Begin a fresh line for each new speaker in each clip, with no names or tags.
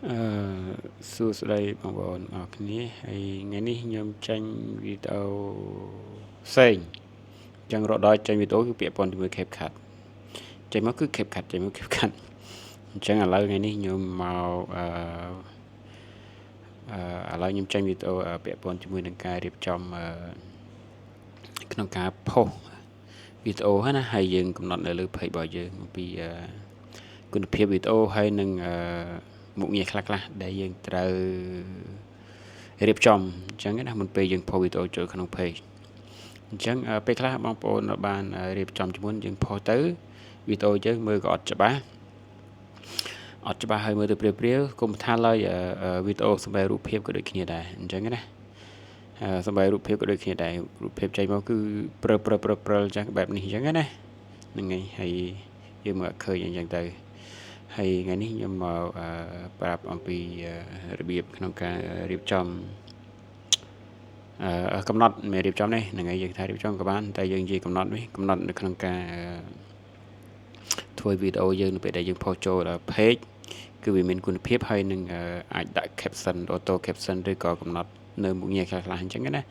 អឺសួស្តីបងប្អូនអរគ្នាហើយថ្ងៃនេះខ្ញុំចេញវីដេអូផ្សេងអញ្ចឹងរកដល់ចេញវីដេអូគឺពាក់ព័ន្ធជាមួយ CapCut ចេញមកគឺ CapCut ចេញមក CapCut អញ្ចឹងឥឡូវថ្ងៃនេះខ្ញុំមកអឺអឺឥឡូវខ្ញុំចេញវីដេអូពាក់ព័ន្ធជាមួយនឹងការរៀបចំក្នុងការផុសវីដេអូហ្នឹងណាហើយយើងកំណត់នៅលើ page របស់យើងអំពីគុណភាពវីដេអូហើយនឹងមុខងារខ្លះៗដែលយើងត្រូវរៀបចំអញ្ចឹងណាមុនពេលយើងផុសវីដេអូចូលក្នុង page អញ្ចឹងពេលខ្លះបងប្អូនបានរៀបចំជាមុនយើងផុសទៅវីដេអូយើងមើលក៏អត់ច្បាស់អត់ច្បាស់ហើយមើលទៅព្រាវព្រាវកុំថាឡើយវីដេអូសម្រាប់រូបភាពក៏ដូចគ្នាដែរអញ្ចឹងណាសម្រាប់រូបភាពក៏ដូចគ្នាដែររូបភាពចេញមកគឺព្រើព្រើព្រើព្រើអញ្ចឹងបែបនេះអញ្ចឹងណាហ្នឹងហើយហើយយើងមើលអត់ឃើញអញ្ចឹងទៅហើយថ្ងៃនេះខ្ញុំមកប្រាប់អំពីរបៀបក្នុងការរៀបចំអឺកំណត់មិនរៀបចំនេះហ្នឹងហើយយើងថារៀបចំក៏បានតែយើងនិយាយកំណត់នេះកំណត់នៅក្នុងការធ្វើវីដេអូយើងនៅពេលដែលយើងផុសចូលដល់ page គឺវាមានគុណភាពហើយនឹងអាចដាក់ caption auto caption ឬក៏កំណត់នៅមុខងារខ្លះៗអញ្ចឹងណា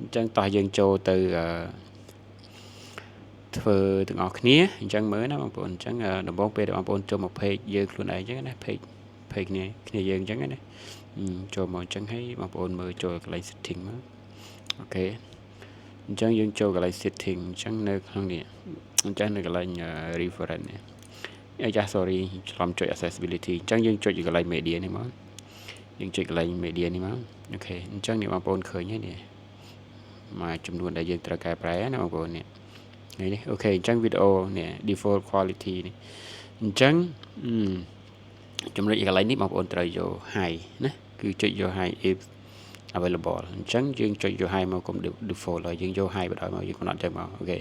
អញ្ចឹងតោះយើងចូលទៅធ្វើទាំងអស់គ្នាអញ្ចឹងមើលណាបងប្អូនអញ្ចឹងដំបូងពេលដែលបងប្អូនចូលមក page យើងខ្លួនឯងអញ្ចឹងណា page គ្នាគ្នាយើងអញ្ចឹងណាចូលមកអញ្ចឹងហើយបងប្អូនមើលចូលកន្លែង setting មក OK អញ្ចឹងយើងចូលកន្លែង setting អញ្ចឹងនៅក្នុងនេះអញ្ចឹងនៅកន្លែង reference នេះអាយ៉ា sorry ច្រឡំចុច accessibility អញ្ចឹងយើងចុចកន្លែង media នេះមកយើងចុចកន្លែង media នេះមក OK អញ្ចឹងនេះបងប្អូនឃើញហើយនេះមួយចំនួនដែលយើងត្រូវកែប្រែណាបងប្អូននេះនេះ OK អញ្ចឹងវីដេអូនេះ default quality នេះអញ្ចឹង ចំណុចកន្លែងនេះបងប្អូនត្រូវយក high ណាគឺចុចយក high if available អញ្ចឹងយើងចុចយក high មកកុំ default ហើយយើងយក high បណ្ដោយមកយើងកំណត់ចឹងមក OK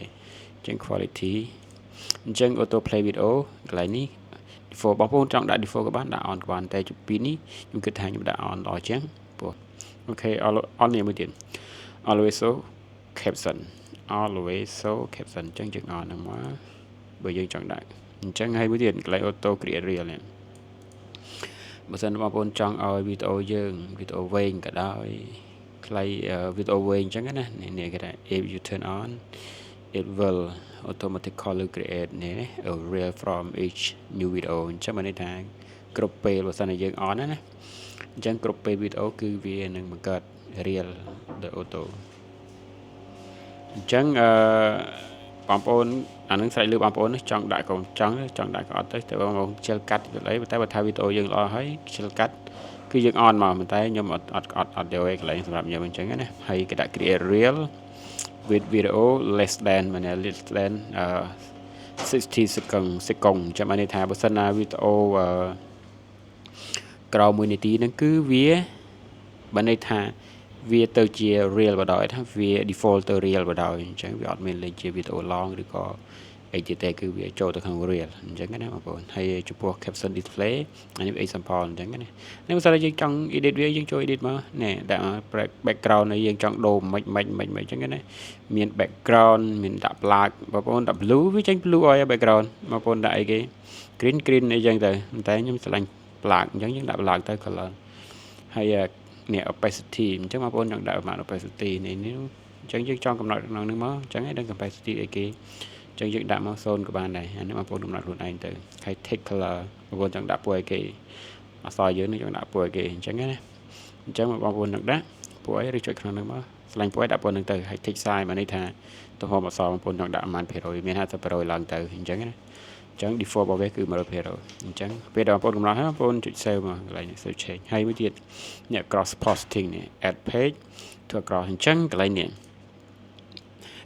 អញ្ចឹង quality អញ្ចឹង auto play video កន្លែងនេះ default បងប្អូនចង់ដាក់ default ក៏បានដាក់ on ក៏បានតែពីនេះខ្ញុំគិតថាខ្ញុំដាក់ on ល្អជាងព្រោះ OK on នេះមួយទៀត always show caption always show caption អញ្ចឹងយើង on ហ្នឹងមកបើយើងចង់ដាក់អញ្ចឹងហើយមួយទៀតកន្លែង auto create reel នេះបើសិនបងប្អូនចង់ឲ្យវីដេអូយើងវីដេអូវែងក៏ដោយខ្លីវីដេអូវែងអញ្ចឹងណានេះគេថា if you turn on, it will automatically create នេះ a reel from each new video អញ្ចឹងមានន័យថាគ្រប់ពេលបើសិនជាយើង on ណាណាអញ្ចឹងគ្រប់ពេលវីដេអូគឺវានឹងបង្កើត reel ដោយ auto អញ្ចឹងអឺបងប្អូនអានឹងស្រេចលើបងប្អូនចង់ដាក់ក៏ចង់ចង់ដាក់ក៏អត់ទៅតែបងប្អូនខ្ជិលកាត់ទៅអីតែបើថាវីដេអូយើងល្អហើយខ្ជិលកាត់គឺយើង on មកប៉ុន្តែខ្ញុំអត់អត់អត់អត់យកឯកន្លែងសម្រាប់ខ្ញុំអញ្ចឹងណាហើយគេដាក់ create reel with video less than មែន less than អឺ60 second second ចាំបានន័យថាបើសិនណាវីដេអូអឺក្រោម1នាទីហ្នឹងគឺវាបើន័យថាវាទៅជា reel បណ្ដោយថាវា default ទៅ reel បណ្ដោយអញ្ចឹងវាអត់មានលេខជាវីដេអូ long ឬក៏អីទៀតទេគឺវាចូលទៅក្នុង reel អញ្ចឹងណាបងប្អូនហើយចំពោះ caption display អានេះ example អញ្ចឹងណានេះបើសិនជាយើងចង់ edit វាយើងចូល edit មកនេះដាក់ background នេះយើងចង់ដូរមិនមិនមិនមិនអញ្ចឹងណាមាន background មានដាក់ black បងប្អូនដាក់ blue វាចេញ blue ឲ្យ background បងប្អូនដាក់អីគេ green green អីចឹងទៅតែខ្ញុំស្រឡាញ់ black អញ្ចឹងយើងដាក់ black ទៅ color ហើយនេះ opacity អញ្ចឹងបងប្អូនចង់ដាក់ប្រហែល opacity នេះនេះអញ្ចឹងយើងចង់កំណត់ក្នុងនេះមកអញ្ចឹងឲ្យដឹង opacity អីគេអញ្ចឹងយើងដាក់មក0ក៏បានដែរអានេះបងប្អូនកំណត់ខ្លួនឯងទៅហើយ text color បងប្អូនចង់ដាក់ពណ៌អីគេអក្សរយើងនេះចង់ដាក់ពណ៌អីគេអញ្ចឹងណាអញ្ចឹងបងប្អូននឹងដាក់ពណ៌អីឬចុចក្នុងហ្នឹងមកស្លាញ់ពណ៌អីដាក់ពណ៌ហ្នឹងទៅហើយ text size មកនេះថាទំហំអក្សរបងប្អូនចង់ដាក់ប្រហែលភាគរយមាន50%ឡើងទៅអញ្ចឹងណាអញ្ចឹង default របស់វាគឺ100%អញ្ចឹងពេលដែលបងប្អូនកំណត់ហើយបងប្អូនចុច save មកកន្លែងនេះ save change ហើយមួយទៀតនេះ cross posting នេះ add page ធ្វើ cross អញ្ចឹងកន្លែងនេះ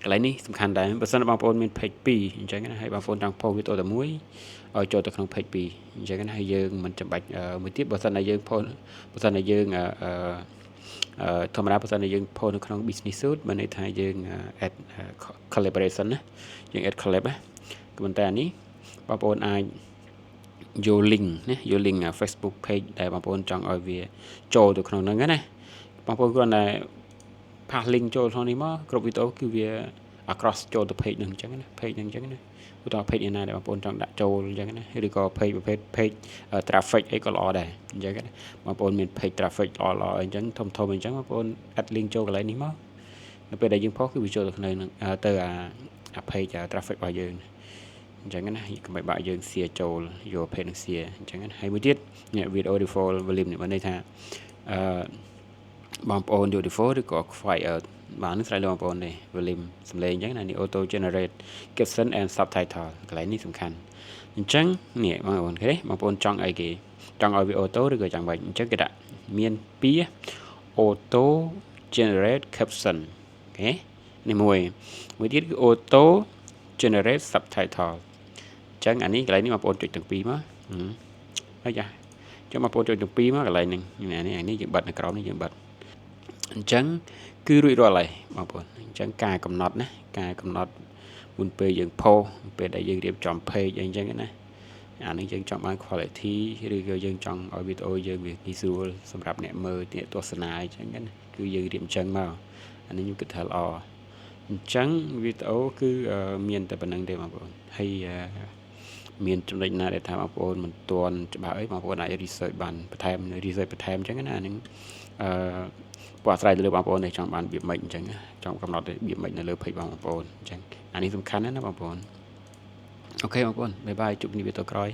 កន្លែងនេះសំខាន់ដែរបើសិនបងប្អូនមាន page 2អញ្ចឹងណាហើយបងប្អូនចង់ post វីដេអូតែមួយឲ្យចូលទៅក្នុង page 2អញ្ចឹងណាហើយយើងមិនចាំបាច់មួយទៀតបើសិនតែយើង post បើសិនតែយើងអឺធម្មតាបើសិនតែយើង post នៅក្នុង business suite មានន័យថាយើង add collaboration ណាយើង add collab ណាក៏ប៉ុន្តែអានេះបងប្អូនអាចយក link ណាយក link Facebook page ដែលបងប្អូនចង់ឲ្យវាចូលទៅក្នុងហ្នឹងណាបងប្អូនគ្រាន់តែpaste link ចូលក្នុងនេះមកគ្រប់វីដេអូគឺវា Across ចូលទៅ page នឹងអញ្ចឹងណា page នឹងអញ្ចឹងណាឧទាហរណ៍ page នេះណាដែលបងប្អូនចង់ដាក់ចូលអញ្ចឹងណាឬក៏ page ប្រភេទ page traffic អីក៏ល្អដែរអញ្ចឹងណាបងប្អូនមាន page traffic ល្អល្អអញ្ចឹងធំធំអញ្ចឹងបងប្អូន add link ចូលកន្លែងនេះមកនៅពេលដែលយើងផុសគឺវាចូលទៅក្នុងទៅអា page traffic របស់យើងអញ្ចឹងណាកុំឲ្យបាក់យើង share ចូលយក page នឹង share អញ្ចឹងណាហើយមួយទៀតនេះ video default volume នេះបានន័យថាអឺបងប្អូនយក default ឬក៏ quiet បាទនេះស្រេចលើបងប្អូនទេ volume សំឡេងអញ្ចឹងណានេះ auto generate caption and subtitle កន្លែងនេះសំខាន់អញ្ចឹងនេះបងប្អូនឃើញទេបងប្អូនចង់អីគេចង់ឲ្យវា auto ឬក៏ចង់បាច់អញ្ចឹងគេដាក់មានពីរ auto generate caption OK នេះមួយមួយទៀតគឺ auto generate subtitle អញ្ចឹងអានេះកន្លែងនេះបងប្អូនចុចទាំងពីរមកហើយចាចុះបងប្អូនចុចទាំងពីរមកកន្លែងហ្នឹងនេះអានេះយើងបិទនៅក្រោមនេះយើងបិទអញ្ចឹងគឺរួចរាល់ហើយបងប្អូនអញ្ចឹងការកំណត់ណាការកំណត់មុនពេលយើងផុសពេលដែលយើងរៀបចំ page អីអញ្ចឹងណាអានេះយើងចង់បាន quality ឬក៏យើងចង់ឲ្យវីដេអូយើងវាងាយស្រួលសម្រាប់អ្នកមើលអ្នកទស្សនាអញ្ចឹងណាគឺយើងរៀបអញ្ចឹងមកអានេះខ្ញុំគិតថាល្អអញ្ចឹងវីដេអូគឺមានតែប៉ុណ្្នឹងទេបងប្អូនហើយមានចំណុចណាដែលថាបងប្អូនមិនទាន់ច្បាស់អីបងប្អូនអាច research បានបន្ថែម research បន្ថែមអញ្ចឹងណាអានឹងអឺព្រោះអាស្រ័យទៅលើបងប្អូនដែលចង់បានរបៀបម៉េចអញ្ចឹងចង់កំណត់របៀបម៉េចនៅលើ page បងប្អូនអញ្ចឹងអានេះសំខាន់ណាស់ណាបងប្អូន OK បងប្អូន bye bye ជួបគ្នាវីដេអូក្រោយ។